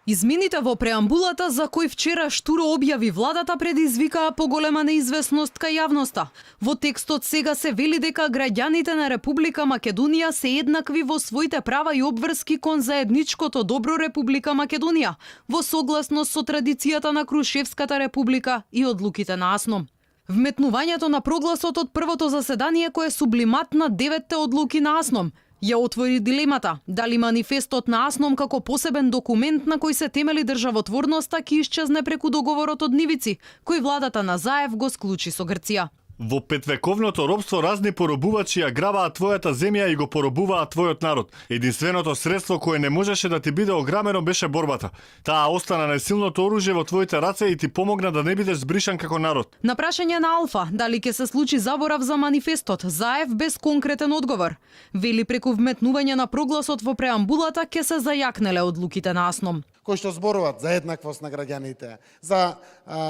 Измените во преамбулата за кои вчера штуро објави владата предизвикаа поголема неизвестност кај јавноста. Во текстот сега се вели дека граѓаните на Република Македонија се еднакви во своите права и обврски кон заедничкото добро Република Македонија, во согласност со традицијата на Крушевската република и одлуките на АСНОМ. Вметнувањето на прогласот од првото заседание кој е сублимат на 9 одлуки на АСНОМ ја отвори дилемата дали манифестот на АСНОМ како посебен документ на кој се темели државотворноста ќе исчезне преку договорот од Нивици, кој владата на Заев го склучи со Грција. Во петвековното робство разни поробувачи ја грабаат твојата земја и го поробуваат твојот народ. Единственото средство кое не можеше да ти биде ограмено беше борбата. Таа остана најсилното оружје во твоите раце и ти помогна да не бидеш збришан како народ. На прашање на Алфа дали ќе се случи заборав за манифестот, Заев без конкретен одговор. Вели преку вметнување на прогласот во преамбулата ќе се зајакнеле одлуките на АСНОМ, кои што зборуваат за еднаквост на граѓаните, за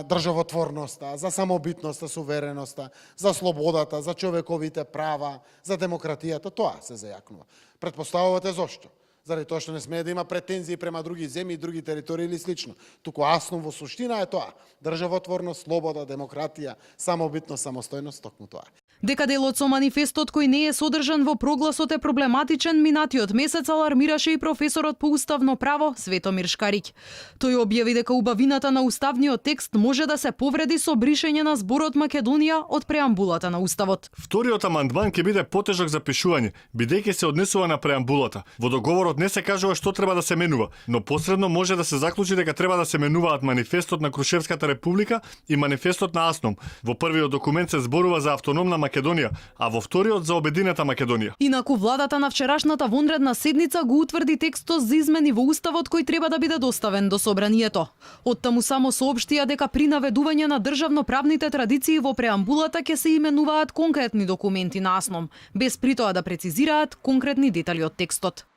државотворноста, за самобитноста, сувереноста, за слободата, за човековите права, за демократијата, тоа се зајакнува. Предпоставувате зошто? Заради тоа што не смее да има претензии према други земји, други територии или слично. Туку АСНОМ во суштина е тоа: државотворност, слобода, демократија, самобитност, самостојност, токму тоа. Дека делот со манифестот кој не е содржан во прогласот е проблематичен, минатиот месец алармираше и професорот по уставно право Светомир Шкариќ. Тој објави дека убавината на уставниот текст може да се повреди со бришење на зборот Македонија од преамбулата на уставот. Вториот амандман ќе биде потежок за пишување, бидејќи се однесува на преамбулата. Во договорот не се кажува што треба да се менува, но посредно може да се заклучи дека треба да се менуваат манифестот на Крушевската република и манифестот на АСНОМ. Во првиот документ се зборува за автономна Македонија, а во вториот за обединета Македонија. Инаку владата на вчерашната вонредна седница го утврди текстот за измени во уставот кој треба да биде доставен до собранието. Оттаму само соопштија дека при наведување на државно-правните традиции во преамбулата ќе се именуваат конкретни документи на АСНОМ, без при тоа да прецизираат конкретни детали од текстот.